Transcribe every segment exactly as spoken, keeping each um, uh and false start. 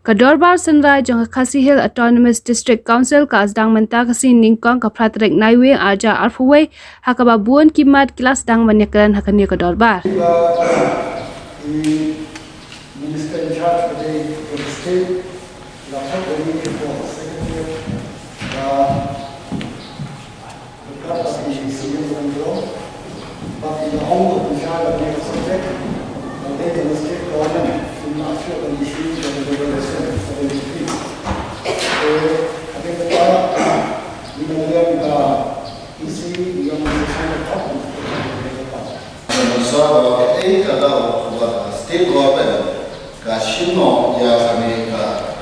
Ka Dorbar Synrai jong ka Khasi Hills Autonomous District Council ka sdang mynta ka sngi Nyngkong ka phra tarik Naiwieng arhajar arphew wei, ha kaba bun ki mat ki la sdang ban ïakren ha kane ka dorbar. Minister in charge of the state, la khot da i Secretary, la kat ba i C M control, ba i la ong ba pynshai ba i subject, ba i domestic government, in ma shu ba i shi ba i regulation, ba i shi. Eh, I think the, uh, you know, the, uh, E C, you know, the kind of problem. Sa ba kaei ka daw ba ka state government ka shim noh ïa kane ka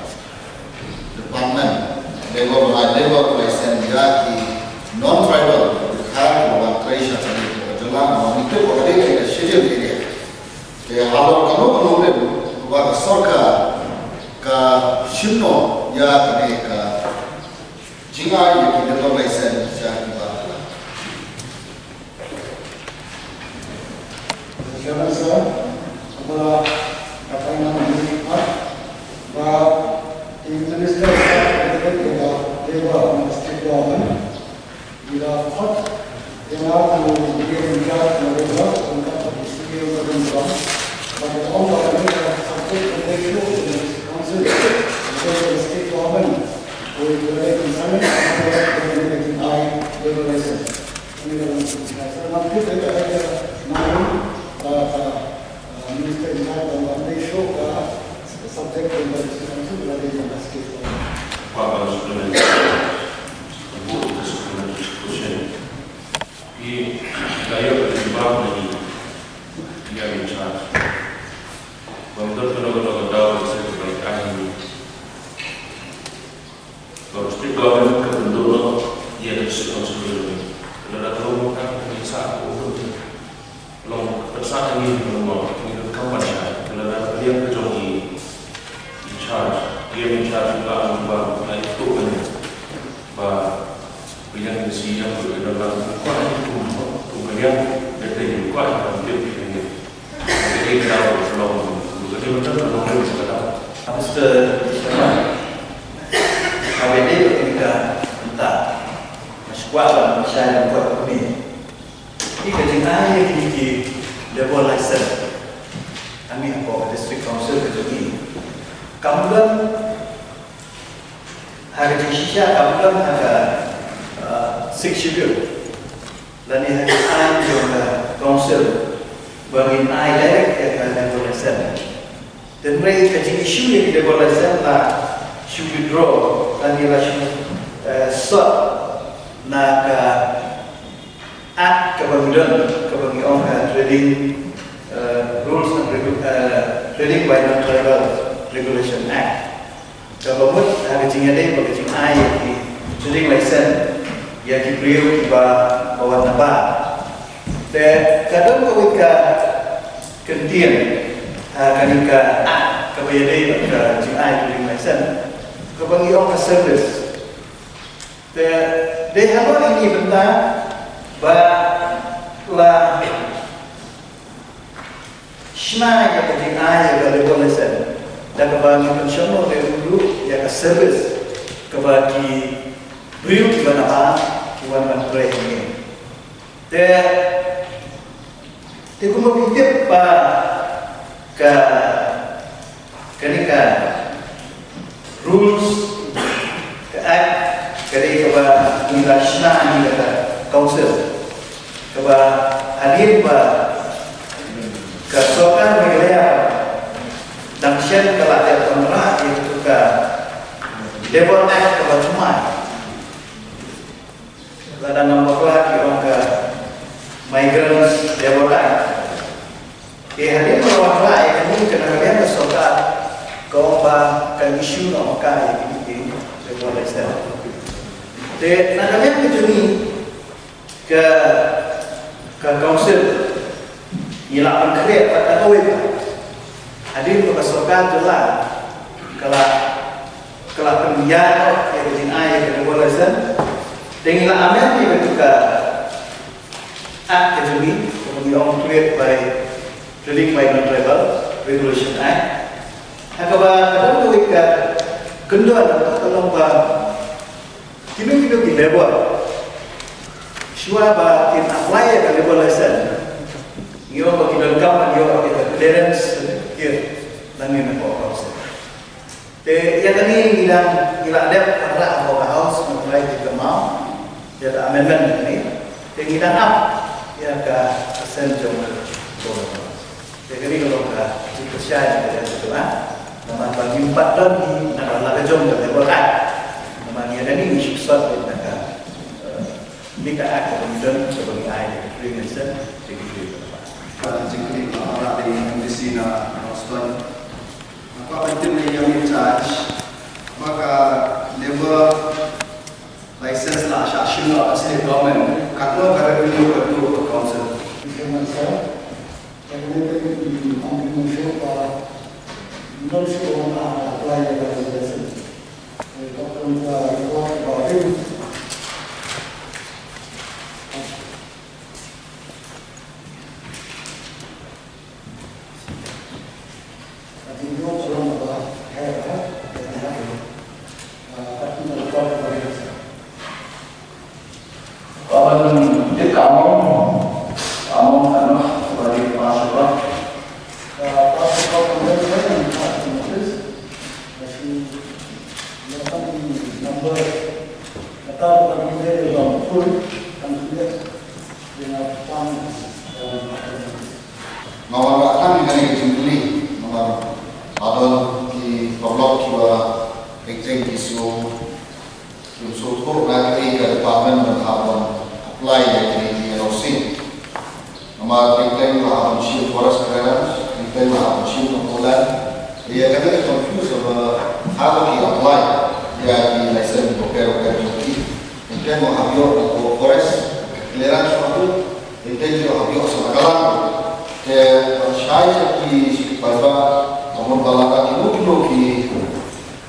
department, labor, labor license ïa ki non-tribal, ka ban trei sha kane ka jylla, ba ngi tip ba ka dei ka schedule area. Te halor kano kano ruh ba ka sorkar ka shim noh ïa kane ka jingai ïa ki labor license ïa ki ba Chairman sir, ba ka pynmong ni ba i Minister of Labor, Labor and State Government, i la khot ïa nga kum i in charge of labor, kum ka C E O ka dang ba, ba ka ong ba ka subject ka dei shuh council, ka state government, ko i ka dei concern, ka dei ka dei ai labor license. Ba ka state government ka pynduh noh ïa ka district council. Ka la da ka long ka ka sa ka um. Long ka sa ka ngi long mo ngi ka kam ban sha. Ka la da ka liang ka jong i in charge. Ïa in charge ka la ba ka ïa tu ka ba ba ïa ka si ïa ka la ba ka ïa tu ka ïa ka te ka ïa ka te ka ïa. Mister Chairman, ka wei dei ka mynta, nga sngewkwah ban shai lyngkot kumne. Ïa ka jingai ïa kine ki labour license, I mean, hapoh ka District Council ka jong ngi, kam don ha ka jingshisha, kam don ha ka, uh, Sixth Schedule. Lane ha ka aiñ jong ka council ba ngin ai direct ïa ka labour license. Hynrei ka jingissue ïa ka labour license la shu withdraw lane la shu, eh, sot na ka act kaba ngi don, kaba ngi ong ka trading, eh, rules and regu-, eh, trading by non-tribal regulation act. Kaba mut ha ka jingïadei bad ka jingai ïa ki trading license ïa ki briew kiba wan na bar. Te ka don kawei ka kyntien ha kane ka act kaba ïadei bad ka jingai trading license kaba ngi ong ka service. Te dei halor kine ki bynta ba la shna ïa ka jingai ïa ka labour license da kaba ngi pynshong noh ruh ïa ka service kaba ki briew kiba na bar ki wan ban trei hangne. Te, te kumba phi tip ba ka, kane ka rules, ka act, ka dei kaba ngi la shna ngi da ka council. Kaba hadien ba ka sorkar Meghalaya dang shen ka la dep wanrah ïa ka Labour Act kaba thymmai. Lada ngam bakla ki ong ka Migrant Labour Act. Te hadien ba la wanrah ïa kane ka na ka liang ka sorkar ka ong ba kan issue noh ïa kine ki labour license. Te na ka liang ka jong ngi ka, ka council ngi la pynkhreh pat da kawei pat. Hadien ba ka sorkar jylla ka la, ka la pynïaid noh ïa ka jingai ïa ka labour license. Te ngi la amend ïa ka, ka act ka jong ngi, kaba ngi ong Trade by, Trading by Non-Tribal Regulation Act. Ha kaba ka dang kawei ka kyndon ka long ba kino kino ki labour shuwa ba kin apply ïa ka labour license. Ngi ong ba ki donkam ban ïoh ïa ka clearance, kir, na ngi na ka council. Te ïa kane ngi dang, ngi la dep wanrah ha ka House, ngi apply ki kamau ïa ka amendment kane. Te ngi dang ap ïa ka assent jong ka. Te kane ka long ka jingpyrshah ïa ka dei ka. Namar ba ngim pat don hi na ka la ka jong ka Labour Act. Namar ïa kane ngi shu sot na ka, eh, ni ka Act ka ngi don, ka ba ngi ai ka training center, te ngi training ka ba. Jingkylli ba la dei M D C na Houston. Ba ban tip ïa in charge ba ka labour license la shah shim la state government, katno ka revenue ka dei ka council. Ïa kane te ngi ong ki nongshong ba nongshong ba apply ïa ka license. Ïa ka pun ka report ba rim. Kaban di kamong, kamong ano, bagi pasok. Number, number, Nga wan ba tang ïa kane ka jingkylli, namar ba don ki paralok kiba peit, ki shu, kim sngewthuh na kaei ka department ban hap ban apply ïa kine ki N O C. Namar peit la hap ban shim forest clearance, peit la hap ban shim ka Poland. Ïa kane ka confuse ba hap ki apply ïa ki license bapher bapher jong ki. Peit la hap ïoh ka forest clearance, Ite ki ïoh ïoh sa ka lang. Te ban shai ïa ki, ki paidbah, ka mut ba lada kino kino ki,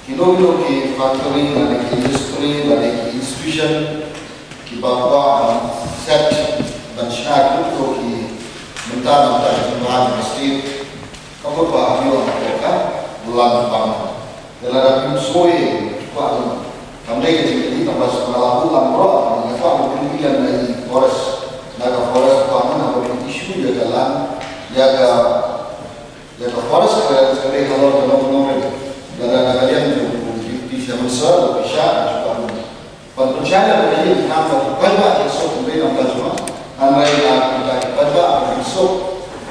kino kino ki factory, lane ki industry, lane ki institution, kiba kwah ban set, ban shna kino kino ki, mynta, mynta ki jingbahan ki state, ka mut ba ha ïoh na ka bulan depan. Te lada phim soi, kwah ïa, kam dei ka jingkylli, tang ba sa la buh lang baroh, nga kwah ban kylli ïa i forest, na ka forest department, haba phin issue ïa ka land, ïa ka, ïa ka forest clearance ka dei halor ka long ka long re. Lada na ka liang jong u deputy chairman sir, u Bishar, nga kwah ban Ban pynshai ïa ka ïing, khnang ba ki paidbah kin suk, ym dei namar ka jong nga. Hynrei na ka bynta ki paidbah kin suk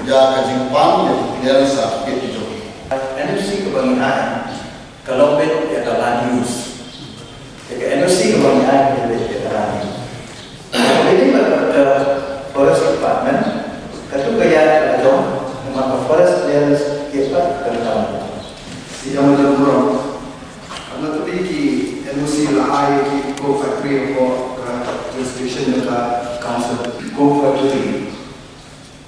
ïa ka jingpang ïa ki clearance certificate ki jong ki. N O C kaba ngi ai ka long beit ïa ka land use. Ïa ka N O C kaba ngi ai ka long beit ïa ka land use. Ka dei ba ka Forest Department katu ka ïa ka jong, namar ka forest clearance certificate ka long. Ki jong ka jong burom. Nga tu ki N O C la ai ki coke factory ko ka registration jong ka council. Coke factory.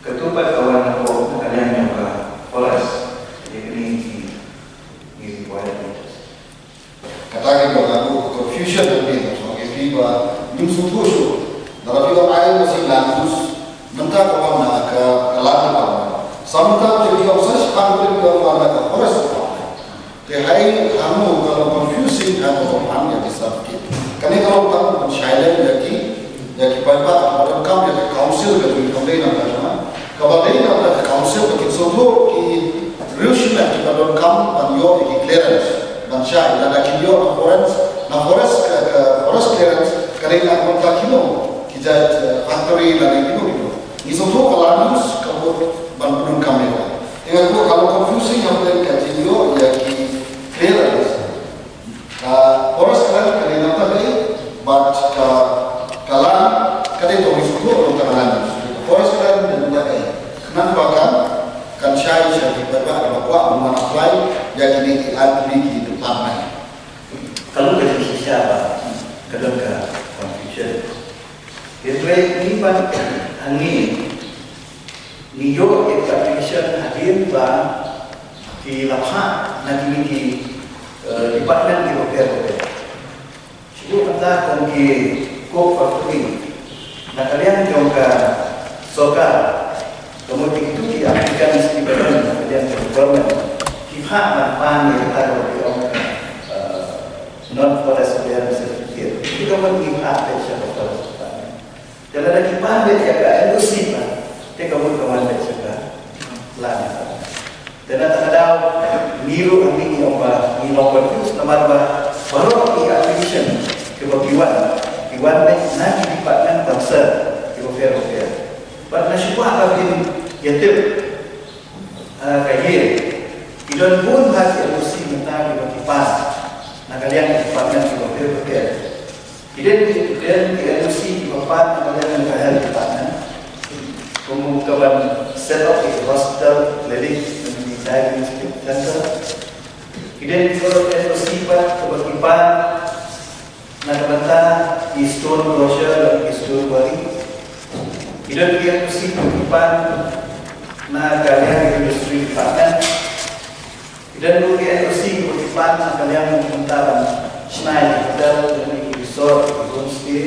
Katu pat ka wan ko ka liang jong ka forest. Ïa kine ki, ki required. Kata ki ba ka confusion ka dei, so ki phi ba nym sngewthuh shuh. Lada phi ong ai masi land use. Mynta ka wan na ka, ka land department. Sa mynta te phi ong sa shi pang te phi ong wan na ka forest department. Te hai hangne ka long confusing, ha ka long pang ïa ki certificate. Kane ka long tang ban shai lem ïa ki, ïa ki paidbah kiba donkam ïa ka council ka jong, kam dei na ka jong nga. Kaba dei na ka council ba kin sngewthuh ki riewshimet kiba donkam ban ïoh ïa ki clearance. Ban shai lada kin ïoh na forest, na forest ka, ka forest clearance ka dei na ka bynta kino ki jait, eh, factory lane kino kino. Ngi sngewthuh ka land use ka mut ban pyndonkam ïa ka. Te nga kwah ka long confusing hapdeng ka jingïoh ïa ki clearance. Ka forest land ka dei na ka dei, bad ka, ka land ka dei tang ngi sngewthuh tang ka land use. Ka forest land ka dei na ka dei. Khnang ba kan, kan shai sha ki paidbah kiba kwah ban apply ïa kine ki land, kine ki department. Ka long ka jingshisha ba ka don ka confusion. Hynrei ngi pat hangne ngi ïoh ïa ka petition hadien ba ki la phah na kine ki, eh, department ki bapher bapher. Shuh mynta kum ki coke factory na ka liang jong ka sorkar, ka mut kito ki applicants kiba don na ka liang jong ka government, ki Phah ban pan ïa kata kaba ki ong ka, eh, non forest clearance certificate. Ki don ban ki phah beit sha ka forest department. Te lada ki pan beit ïa ka N O C pat, te ka mut ka wan beit sha ka land. Te na kata ka daw, ngi ruh hangne ngi ong ba ngi long confused namar ba baroh ki application kiba ki wan, ki wan beit na ki department concern kiba pher bapher. Bad nga shu kwah ba phin ïatip, ah, ka ïing. Ki don bun bha ki N O C mynta kiba ki pan na ka liang ki department kiba pher bapher. Ki don ki, ki don ki N O C kiba pan na ka liang ka health department. Kum ka ban set up ki hospital, clinic, ki diagnostic center. Ki don ki N O C pat kiba ki pan na ka bynta ki stone crusher lane ki stone quarry. Ki don ki N O C kiba ki pan na ka liang ki industry department. Ki don ruh ki N O C kiba ki pan na ka liang ka bynta ban shna ïa ki hotel lane ki resort, ki homestay.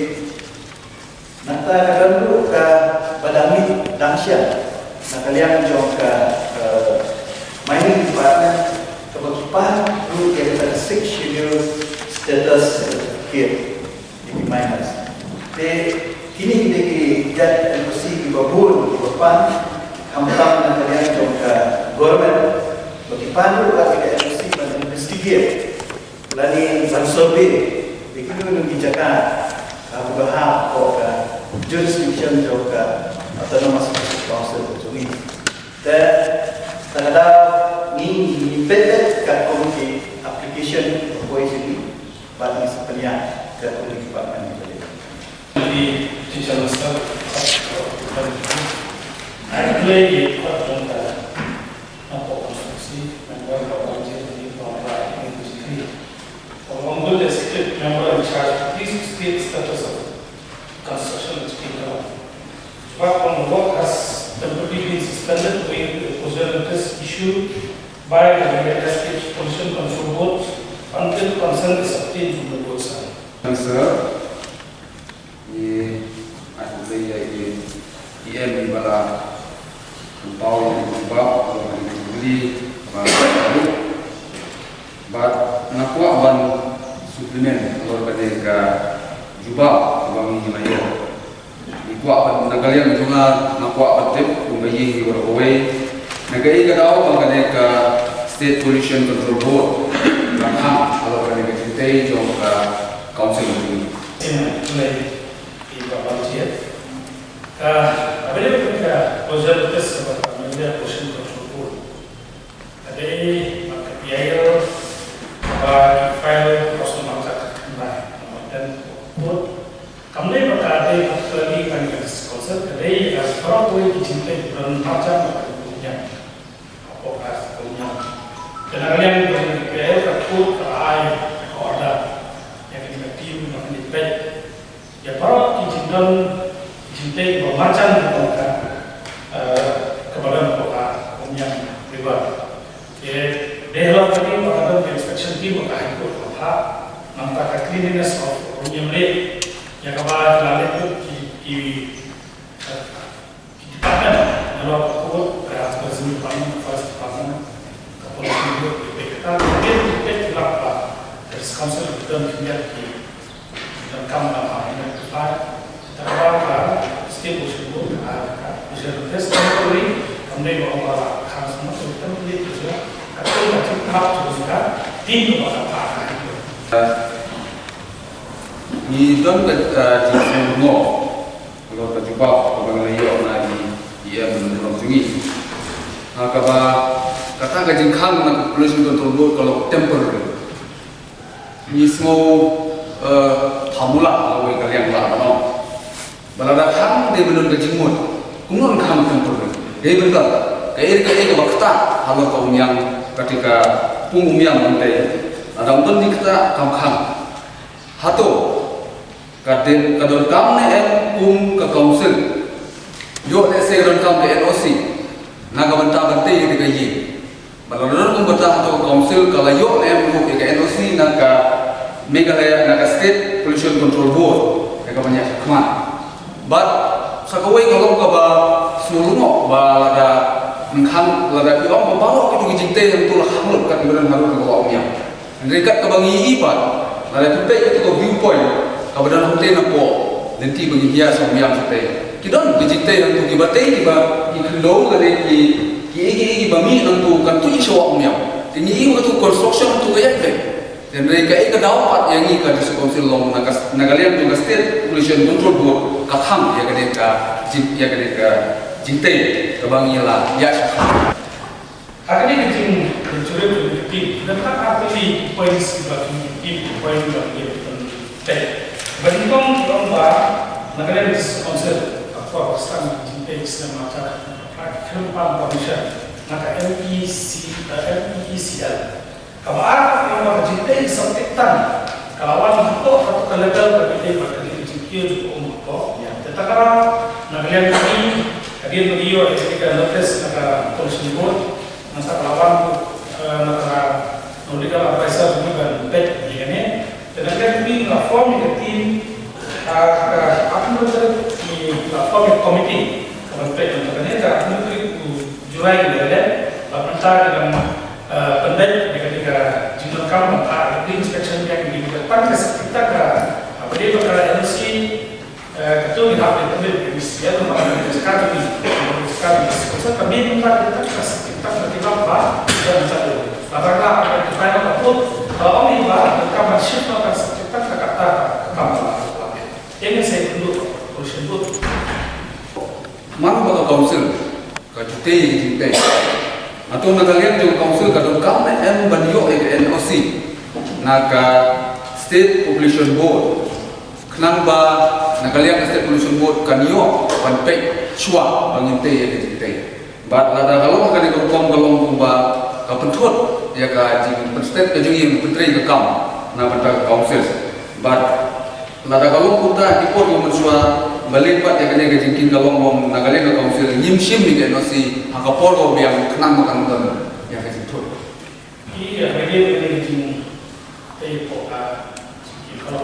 Nangta ka don ruh kaba dang mih dang shai na ka liang jong ka, eh, mining department kaba ki pan ruh ïa kata ka Sixth Schedule status certificate ïa ki miners. Te kine ki dei ki jait N O C kiba bun kiba pan, khamtam na ka liang jong ka government, ba ki pan ruh ïa ka N O C ban investigate lane ban survey ïa kino kino ki jaka, ah, kiba hap hapoh ka jurisdiction jong ka Autonomous District Council ka jong ngi. Te, ta ka daw ngi, ngi peit katkum ki application ba poi sha ngi, bad ngi sa pynïaid katkum ki department kiba dei. Ki teacher master, I play a part in the Napoh constituency, member of Volunteer Relief Fund, Ongul District member in charge of this state status of construction of speaker. But on work has temporarily been suspended owing to the closure notice issued by the Meghalaya State Pollution Control Board until consent is obtained from the board side. Sir, i ai khublei ïa i E M i ba la pynpaw ïa i jubab ïa i jubli ba bad nga kwah ban supplement halor kane ka jubab kaba ngi la ïoh. Ngi kwah ban, na ka liang jong nga, nga kwah ban tip kumba ïa ngi baroh kawei, na kaei ka daw ba kane ka State Pollution Control Board ka khang halor kane ka jingtei jong ka council jong ngi. Ïa, khublei ïa i ba volunteer. Ka, ka ba ïa ka closure notice kaba ka Meghalaya Pollution Control Board ka dei ba ka P I L kaba ki file ka shu mang ka kynmaw na Mountain Court. Kam dei ba ka dei particularly kan ka council, ka dei ka baroh kawei ki jingtei ba don marjan ba ka dei ka union. Hapoh ka union. Te na ka liang ka dei ka P I L ka court ka ai ka order ïa ka dei ka team ba ka dei peit ïa baroh ki jingdon, ki jingtei kiba marjan kiba ka, eh, kaba don hapoh ka Umiam River. Te dei halor kane ba ka don ka inspection team ba ka High Court ka phah, nangta ka cleanliness of Umiam Lake, ïa kaba ki la leh ki, ki, eh, ki department, nalor ka court, ka tourism department, ka forest department, ka pollution board, ki peit kata, ki peit, ki peit ki lap ba ka council ki don khyndiat ki donkam na ma ina ki phai. Kata ka ba ka state pollution board ka ai ka closure notice temporary, kam dei ba ong ba la khang sumar, so temporary closure. Ka tun ka tip hap tu ka tin ba ka phah ka. Ngi don ka, uh, jingsngew lyngngoh halor ka jubab kaba ngi la ïoh na i E M Lorong jong ngi. Ha kaba kata ka jingkhang na ka Pollution Control Board ka long temporary. Ngi sngew, eh, phamula kawei ka liang ba ka long. Ba lada khang dei ban don ka jingmut, kumno khang temporary. Dei ban don kaei kaei kaba ktah halor ka Umiam, kata ka pung Umiam Longtei. Lada ym don jingktah kam khang. Hato ka dei, ka donkam ne em kum ka council? Ïoh lehse ka donkam ka N O C na ka bynta ban tei ïa ka ïing. Bad lada don kumta, hato ka council ka la ïoh ne em ruh ïa ka N O C na ka Meghalaya, na ka State Pollution Control Board ïa ka ban ïakhmat? Bad sa kawei ka long kaba sngewlyngngoh ba lada Nang khang lada phi ong ba baroh kito ki jingtei hangto la khang lut kat kiba don harud na ka Wah Umïam. Hynrei kat kaba ngi ïohi pat, lada phi peit kito ka viewpoint kaba don hangtei napoh lynti ba ngi ïa sha Umïam shatei, ki don ki jingtei hangto kiba tei kiba ki khyndew lane ki ki ei ki ei kiba mih hangto kan tuid sha Wah Umïam. Te ngi ïohi ba kito construction hangto ka ïaid beit. Hynrei kaei ka daw pat ïa ngi ka District Council long na ka, na ka liang jong ka State Pollution Control Board ka khang ïa kane ka jing, ïa kane ka jingtei kaba ngi la ïa. Ha kane ka jing, jingjurim jong ka team, nangta ar tylli ki points kiba ki team, ki point ba ki pynpeit. Ba nyngkong ki ong ba na ka liang District Council ka por ka sdang jingtei ki snem arhajar khyndai phew khyndai permission na ka M E C, eh, M E E C L. Kaba ar, namar ka jingtei ka sngewthuh tang ka la wan hapoh, hapoh ka level ka jingtei bad ka jingkiew jong ka um hapoh. Ïa, te ta ka daw na ka liang jong ngi, hadien ba ngi ïoh ïa ka notice na ka Pollution Board, nangta ka la wan, eh, na ka, na u legal advisor jong ngi ban peit ïa kane. Te na ka liang jong ngi la form ïa ka team, ah, ka, arphew tarik ngi la form ïa ka committee ka ban peit ïa kane, ka arphew tarik u July ngi la leh, bad mynta ngi dang, eh, pynbeit ïa kane ka jingdonkam ban ai re-inspection biang, ngi tang ka sngewthuh tang ka, ah, ba dei ba ka N O C, eh, kato ngi hap ban pynbeit ïa ka M E C L namar ka jaka jong ngi, ka jaka jong ngi. Ka mih mynta ka tang ka sngewthuh tang ka jingdonkam ba ka jaka jong ngi. Lada ka identify noh ka pud, ka la ong ïa ba ka donkam ban shift noh ka sngewthuh tang ka kata ka kam ba la. Ïa ngi sa ïakynduh, Pollution Board. Man ba ka council ka jutei ïa ka jingtei, hato na ka liang jong ka council ka donkam ne em ban ïoh ïa ka N O C na ka State Population Board, khnang ba na ka liang ka State Population Board kan ïoh ban peit shuwa ba ngin tei ïa ka jingtei? Bad lada ka long ha kane ka rukom ka long kumba ka pynthut ïa ka jingpynstet ka jong ngi ban pyntrei ka kam na bynta ka council. Bad lada ka long kumta, ki por kiba mynshuwa, balei pat ïa kane ka jingkynmaw ka long, long na ka liang ka council ngim shim ïa ka N O C ha ka por kaba biang khnang ba kan don ïa ka jingthut. Ïa, ïa, ïa, ïa, ïa, ïa, ïa, ïa, ïa, ïa,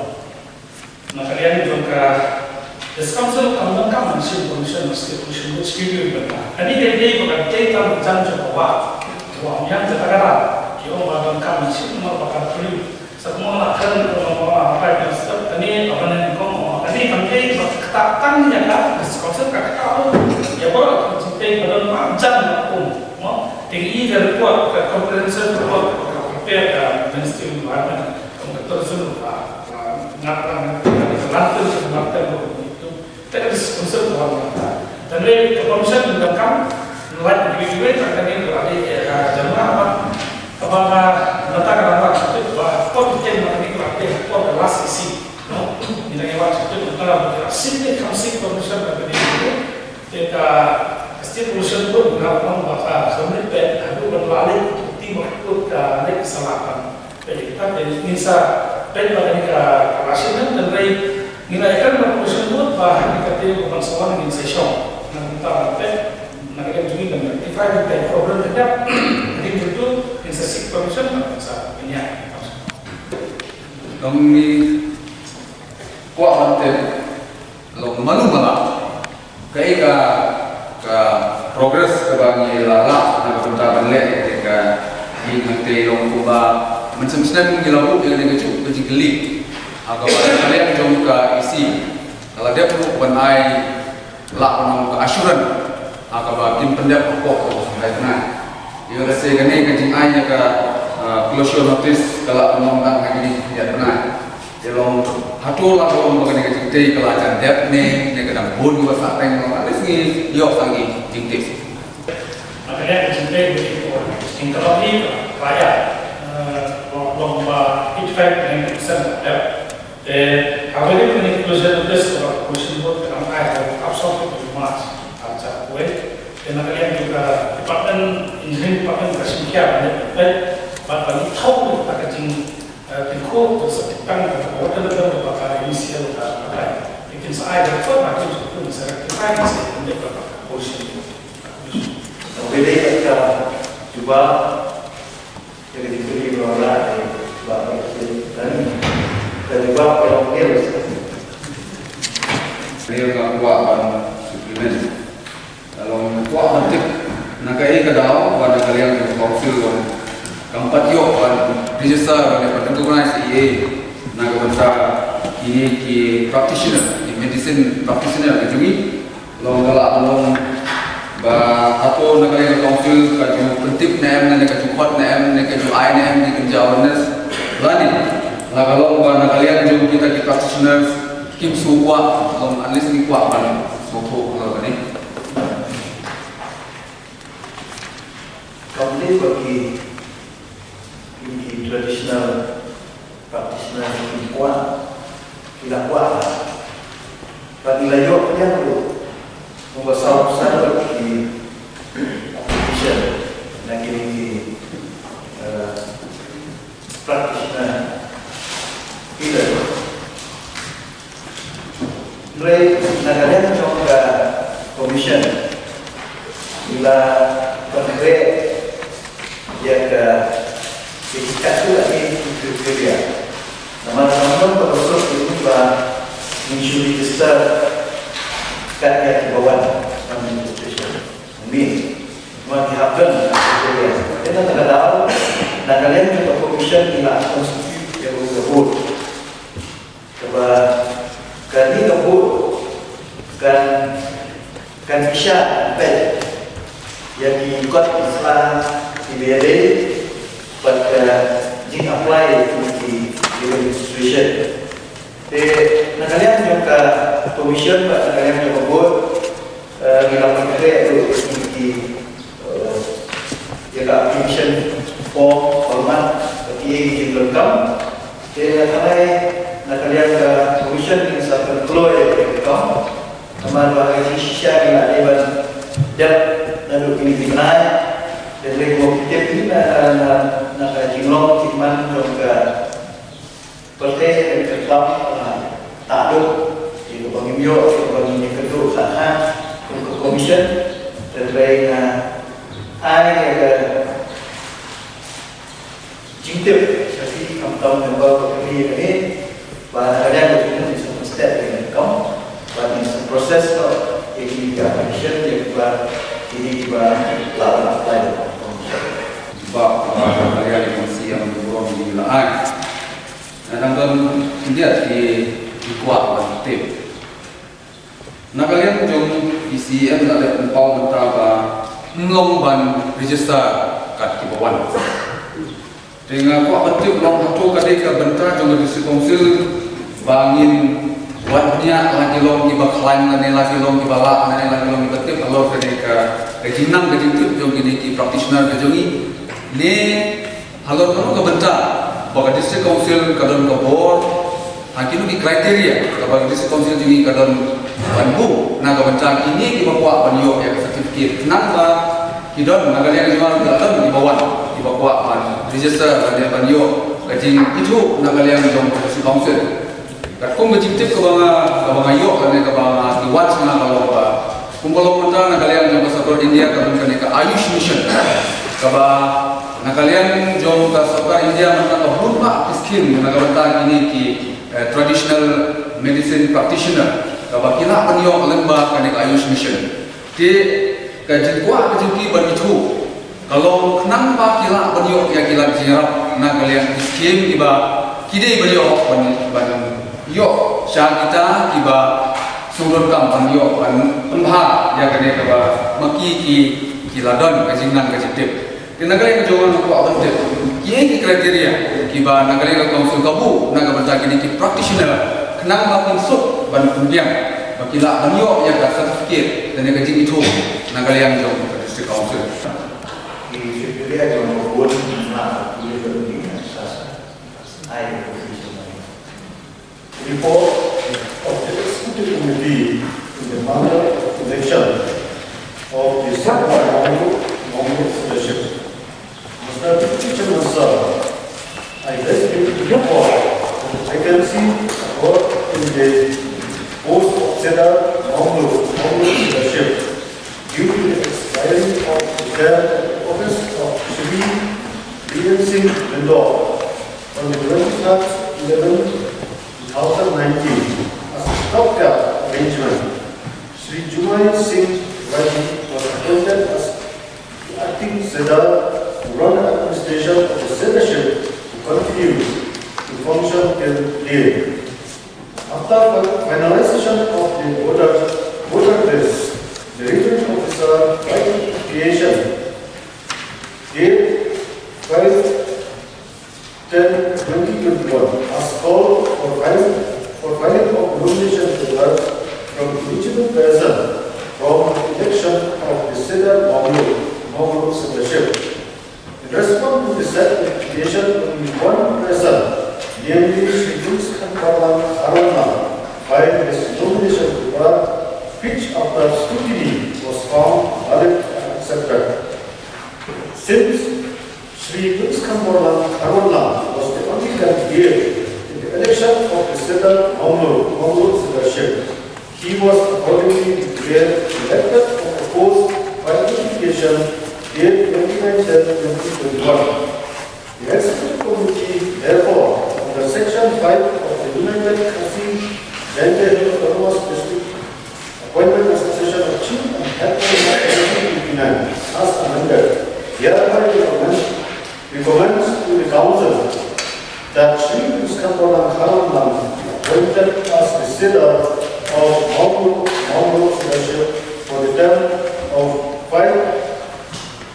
na ka liang jong ka District Council kam donkam ban shim permission na State Pollution Board, shu ïa, ïa, ïa, kane ka dei ba ka dei tam jan jong ka Wah, Wah Umïam, te ta ka daw ki ong ba donkam ban shim namar ba ka print. Sa kumno la kren, kumno la kren, kane ba ka nyngkong, kane kam dei ba ka ktah tang ïa ka District Council, ka ktah ïa baroh ki jingtei ba don marjan na kum, mo. Te ngi i ka report, ka comprehensive report ba ka prepare ka Ministry of Environment, kum ka tourism, ka, ka, nga, ka, ka, ka landfill, ka landfill, ka, ka, ka, Te ka District Council ka wan mynta. Te hynrei ka permission ka donkam, lait kiwei kiwei, tang kane ka la dei, eh, ka jam ba, kaba nga, nangta ka la wan sha tut ba, por ki kem na kane ka la dei, por ka last E C, no? Ngi dang ïa wan sha tut, nangta ba ki la shisien kam seek permission na kane ka, te ka State Pollution Board nga ong ba ka submit peit, haduh ban la leit, ki team ba ka put ka leit sa la kan. Peit, te ngin sa peit ba kane ka, ka ration, hynrei ngin ïa kren bad Pollution Board ba ha kane ka taïew ban sa wan ngin sa shong. Nangta ban peit, na ka liang jong ngi ban rectify, ban peit problem ka dap. Hadien kata ngin sa seek permission, ngin sa pynïaid. Long ngi kwah ban tip long mano mano kaei ka, ka progress kaba ngi la lah na ka bynta ban leh ïa ka ïing hangtei, long kumba mynshem snem ngi la buh ïa kane ka juk ka jingkylli ha kaba ka liang jong ka E C ka la dep ruh ban ai lah ban ong ka assurance ha kaba kin pyndep hapoh ka bnai. Ïa lehse kane ka jingai ïa ka, ah, closure notice ka lah ban ong tang ha kine ki bnai. Te long hato la ka long ba kane ka jingtei ka la jan dep ne, ne ka dang bun ba sah teng, long, at least ngi ïoh tang ki jingtip. Ka dei ka jingtei ba ki por, jingtei ka la ïa, eh, long, long ba eighty-five percent dep. Te ha kane ka closure notice ka Pollution Board ka dang ai ha ka khatsan tarik March arhajar arphew wei. Te na ka liang jong ka Department, Engineering Department ka shim khia ban leh peit bad ban thew ïa ka jing Eh, te ko, to sa tip tang ka water level ba ka M C L ka batai. Te kin sa ai report ba kin sa rectify, kin sa pynbeit ba ka pollution. Ka dei ka jubab, ka dei ka jubab, ka jubab ka long nil. Nil ka kwah ban supplement. Ka long kwah ban tip na kaei Ka daw ba na ka liang jong ka council long kam pat ïoh ban register ban recognize ïa na ka bynta kine ki practitioner, ki medicine practitioner ka jong ngi. Long ka la long ba hato na ka liang ka council ka ju pyntip ne em, ne ka ju khot ne em, ne ka ju ai ne em ki kynja awareness lane la ka long ba na ka liang jong kita ki practitioners kim sngewkwah, long at least ngi kwah ban sngewthuh halor kane. Kam dei ba ki, ki traditional practitioner ki kwah, ki la kwah. Ba ki la ïoh pdiang ruh. Kumba saw phew san ki application na kine ki, eh, practitioner ki la ïoh. Hynrei na ka liang jong ka commission ngi la pynkhreh ïa ka, ïa ki katto katne ki kriteria. Namar ka mut ba ka suk ïa ba ngin shu register kat ïa kiba wan ha registration. Namar ki hap don ka kriteria. Te na ka daw na ka liang jong ka commission ngi la constitute ïa ka board. Kaba kane ka board kan, kan pynshai peit ïa ki kot ki sla kiba ïadei bad ka jing apply ïa ki, ïa ki registration. Te na ka liang jong ka commission bad na ka liang jong ka board, eh, ngi la pynkhreh ruh ïa ki, eh, ïa ka application form, format, ïa ki jingdonkam. Te na ka liang, na ka liang ka commission ngi sa pynkloi ïa ki donkam. Namar ba ka jingshisha ngi la dei ban dep naduh kine ki bnai. Te lei kumba phi tip hi na, na, na, na ka jinglong jingman jong ka pyrthei, ka jingkyrpang, ah, ta duk, ïa kaba ngim ïoh, ïa kaba ngin ïakynduh kha kha kum ka commission, te hynrei nga ai ïa ka jingtip sha phi khamtam member ka committee kane, ba na ka liang ka jingmut ngin sa step ïa ka kam, ba ngin sa process noh ïa kine ki application, ïa kaba kine kiba lah ban apply. Ba, ba, ba, ka liang ka C M burom ki la ai. Nga dang don khyndiat ki, ki kwah ban tip. Na ka liang jong ki C M la leh pynpaw mynta ba ym long ban register kat kiba wan. Te nga kwah ban tip long hato ka dei ka bynta jong ka District Council ba ngin wad bniah la ki long kiba khlaiñ lane la ki long kiba lah lane la ki long kiba tip halor kane ka, ka jingnang ka jingtip jong kine ki practitioner ka jong ngi. Ne halor kano ka bynta ba ka District Council ka don ka bor ha kino ki criteria kaba ka District Council jong ngi ka don ban buh na ka bynta kine kiba kwah ban ïoh ïa ka certificate. Khnang ba ki don na ka liang jong nga ki la don kiba wan kiba kwah ban register ban, ban ïoh ka jingithuh na ka liang jong ka District Council. Katkum ka jingtip kaba nga, kaba nga ïoh lane kaba nga, ki wan sha nga ka long ba kumba long mynta na ka liang jong ka sorkar India ka don kane ka Ayush Mission. Kaba na ka liang jong ka sorkar India mynta ka bun bah ki skim na ka bynta kine ki, eh, traditional medicine practitioner kaba ki lah ban ïoh lyngba kane ka Ayush Mission. Te ka jingkwah ka jong ki ban ithuh ka long khnang ba ki lah ban ïoh ïa ki lad jingïarap na ka liang ki skim kiba ki dei ban ïoh ban, ban ïoh sha kita kiba sngewdonkam ban ïoh ban pynbha ïa kane kaba ma ki ki, ki la don ka jingnang ka jingtip. Te na ka liang ka jong nga kwah ban tip kiei ki criteria kiba na ka liang ka council ka buh na ka bynta kine ki practitioner khnang ba kin suk ban pynbiang ba ki lah ban ïoh ïa ka certificate lane ka jingithuh na ka liang jong ka District Council. Ki secretary jong ka board na ka board ni sa sa. Ai ka position. Report of the executive committee in the matter of election of the Singapore Mawngloos leadership. Mister Deputy Chairman, sir, I raise in your court the vacancy of work in the post of Cedar Mawngloos, Mawngloos leadership due to the expiry of the term of office of Shri B M Singh Lyngdoh on the twenty-third eleven two thousand nineteen as a stopgap arrangement. Shri Jumai Singh Raji was appointed as Acting Sidar to run administration of the Sidarship to continue to function till date. After fi- finalization of the voter, voter list, the returning officer by notification date five ten twenty twenty-one has called for filing, for filing of nomination papers from eligible person from the election of the Sidar Mawlud, Mawlud Sidarship. In response to the said notification, only one person, namely Shri Khunkhanbarlang Kharwanlang, filed his nomination paper, which after scrutiny was found valid and accepted. Since Shri Khunkhanbarlang Kharwanlang was the only candidate in the election of the Sidar Mawlud, Mawlud Sidarship, he was accordingly declared elected of the post by notification date twenty-nine ten twenty twenty-one. The Executive Committee, therefore, under Section five of the United Khasi Jaintia Hills Autonomous District Appointment and Succession of Chief and Head Committee, as amended, hereby recommends, recommends to the Council that Shri Khunkhanbarlang Kharwanlang appointed as the Sidar of Mawlud, Mawlud Sidarship for the term of five,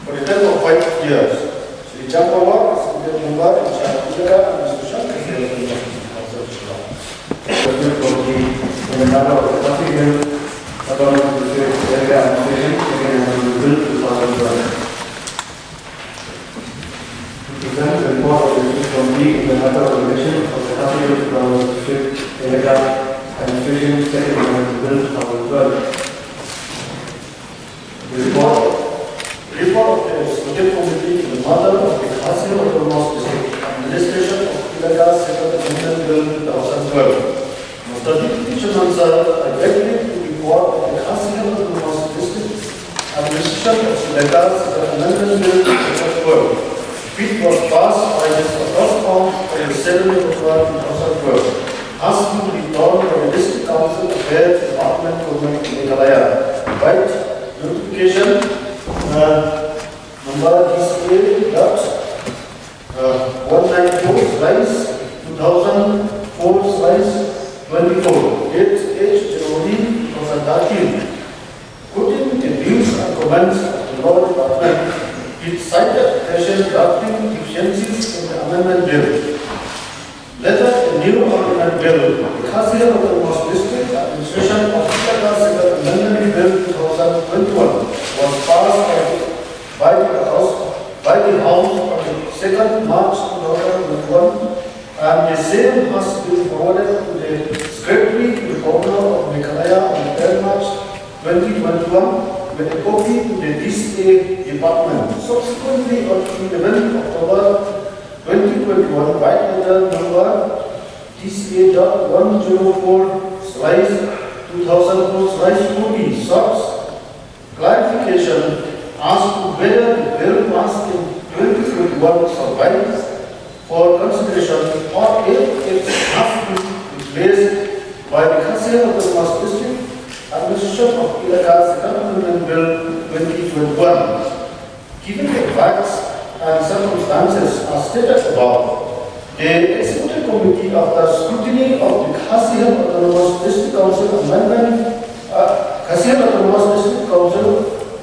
for the term of five years. Shri Jam Panwar is the member in charge of the Administration. Executive Committee in the matter of the Khasi Hills Autonomous District Area Administration, second and Bill two thousand twelve. To present the report of the Executive Committee in the matter of election of the Khasi Hills Autonomous District Area Administration, second and Bill two thousand twelve. The report, report of the Executive Committee in the matter of the Khasi Hills Autonomous District Administration of Elaka Second Amendment Bill two thousand twelve. Mister Deputy Chairman, sir, I beg leave to report that the Khasi Hills Autonomous District Administration of Elaka Second Amendment Bill two thousand twelve, which was passed by this august house on the seventh of October two thousand twelve, has been withdrawn by the District Council Affairs Department, Government of Meghalaya. By notification, uh, number D C A dot, uh, one nine four slash two thousand four slash twenty-four, date eight January two thousand thirteen. Quoting the views and comments of the Law Department, it cited racial drafting deficiencies in the amendment bill. Later, a new amendment bill, the Khasi Hills Autonomous District Administration of Elaka Second Amendment Bill two thousand twenty-one, was passed by the, by the House, by the House on the second March two thousand twenty-one, and the same has been forwarded to the Secretary to the Governor of Meghalaya on the tenth March twenty twenty-one, with a copy to the D C A department. Subsequently, on eleventh October twenty twenty-one, white letter number D C A dot one zero four slash two thousand four slash forty, sought clarification as to whether the bill passed in twenty twenty-one survives for consideration or if it has been replaced by the Khasi Hills Autonomous District Administration of Elaka Second Amendment Bill twenty twenty-one. Given the facts and circumstances as stated above, the Executive Committee, after scrutiny of the Khasi Hills Autonomous District Council Amendment, uh, Khasi Hills Autonomous District Council,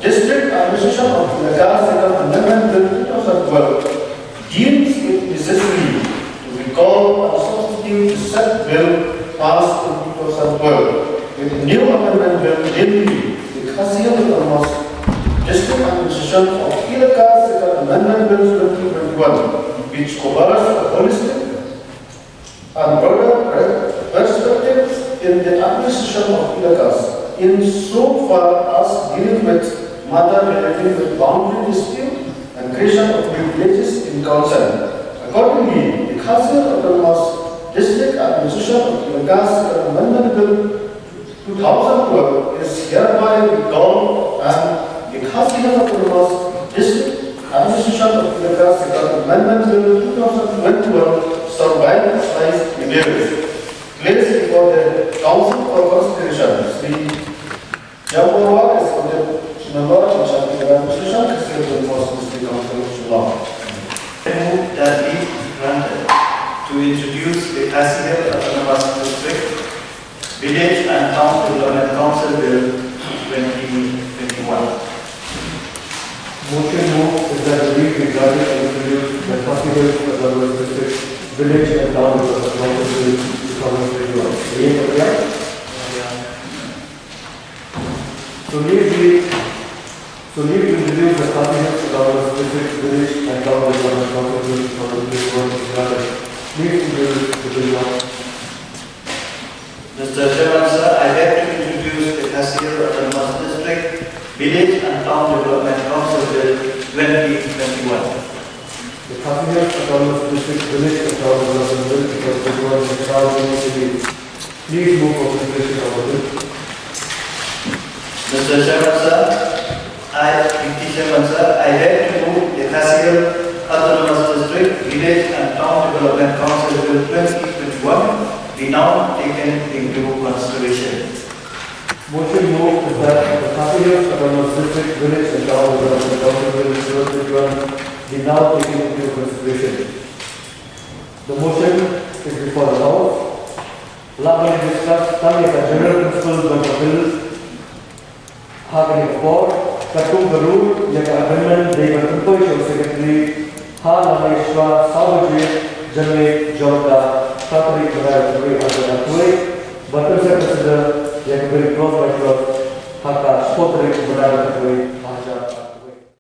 District Administration of Elaka Second Amendment Bill two thousand twelve, deems it necessary to recall and substitute the said bill passed in two thousand twelve with a new amendment bill, namely the Khasi Hills Autonomous District Administration of Elaka Second Amendment Bill twenty twenty-one, which covers a holistic and broader per-, perspective in the administration of elakas, in so far as dealing with matter relating with boundary dispute and creation of new villages in concern. Accordingly, the Khasi Hills Autonomous District Administration of Elakas Second Amendment Bill two thousand twelve is hereby recalled and the Khasi Hills Autonomous District Administration of Elakas Second Amendment Bill two thousand twenty-one survives as it is. Placed before the Council for consideration, Shri Jambulwar is the Member in charge of the Administration, Khasi Hills Autonomous Gladly introduce the Khasi Hills Autonomous District Village and Town Development Council Bill two thousand twenty-one. Are you aware? So leave the, so leave to introduce the Khasi Hills Autonomous District Village and Town Development Council Bill two thousand twenty-one. Please introduce the bill now. Mister Chairman, sir, I beg to introduce the Khasi Hills Autonomous District Village and Town Development Council Bill twenty twenty-one. The Khasi Hills Autonomous District Village and Town Development Bill twenty twenty-one is now being introduced. Please move for consideration of the bill. Mister Chairman, sir, I, Deputy Chairman, sir, I beg to move the Khasi Hills Autonomous District Village and Town Development Council Bill twenty twenty-one be now taken into consideration. Motion moved that the Khasi Hills Autonomous District Village and Town Development Council Bill twenty twenty-one be now taken into consideration. The motion is before the House. Lah ban discuss tang ïa ka general principle jong ka bill ha kane ka por. Katkum ka rule, ïa ka amendment dei ban pynpoi sha u secretary ha lane shuwa saw baje janmiet jong ka khatwei tarik bnai February arhajar arphew wei, bad pynshai consider ïa ka bill clause by clause ha ka shiphew tarik bnai February arhajar